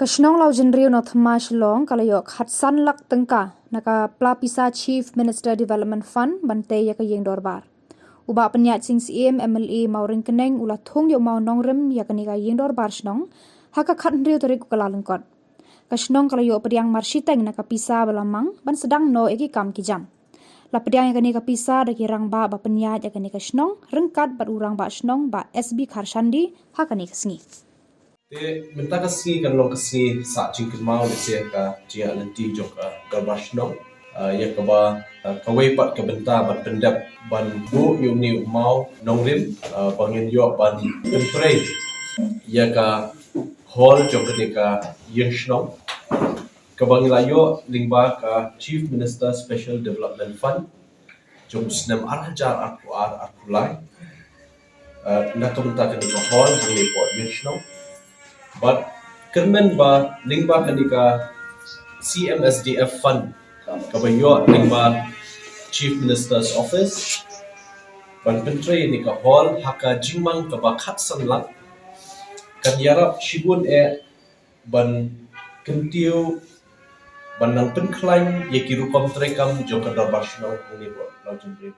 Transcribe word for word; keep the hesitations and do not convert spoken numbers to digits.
Ka shnong Lawjynriew Nongthymmai Shillong ka la ïoh khatsan lak tyngka na ka pla pisa Chief Minister Development Fund ban tei ïa ka ïing dorbar. U Bah Pynïaid Sing Syiem, M L A Mawryngkneng, u la thung ïa u maw nongrim ïa kane ka ïing dorbar shnong ha ka khathynriew tarik u Kyllalyngkot. Ka shnong ka la ïoh pdiang marshiteng na ka pisa ba la mang ban sdang noh ïa ki kam ki jam. La pdiang ïa kane ka pisa da ki rangbah ba pynïaid ïa kane ka shnong ryngkat bad u rangbah shnong Bah S B Kharshandi ha kane ka sngi. Te mynta ka sngi kan long ka sngi sah jingkynmaw lehse ka jingïaid lynti jong ka dorbar shnong, ah, ïa kaba, ah, kawei pat ka bynta ban pyndep ban buh ïa une u maw nongrim, ah, ba ngin ïoh ban pyntrei ïa ka hall jong kane ka ïing shnong kaba ngi la ïoh lyngba ka Chief Minister Special Development Fund jong u snem ar hajar arphew ar arphew lai. Eh, na ka bynta kane ka hall hangne hapoh ïing shnong. Bad kyrmen ba lyngba kane ka C M S D F fund kaba ïoh lyngba Chief Minister's Office ban pyntrei ïa kane ka hall ha ka jingmang kaba khatsan lak, kan ïarap shibun eh ban kyntiew, ban nang pynkhlaiñ ïa ki rukom treikam jong ka dorbar shnong hangne hapoh Lawjynriew.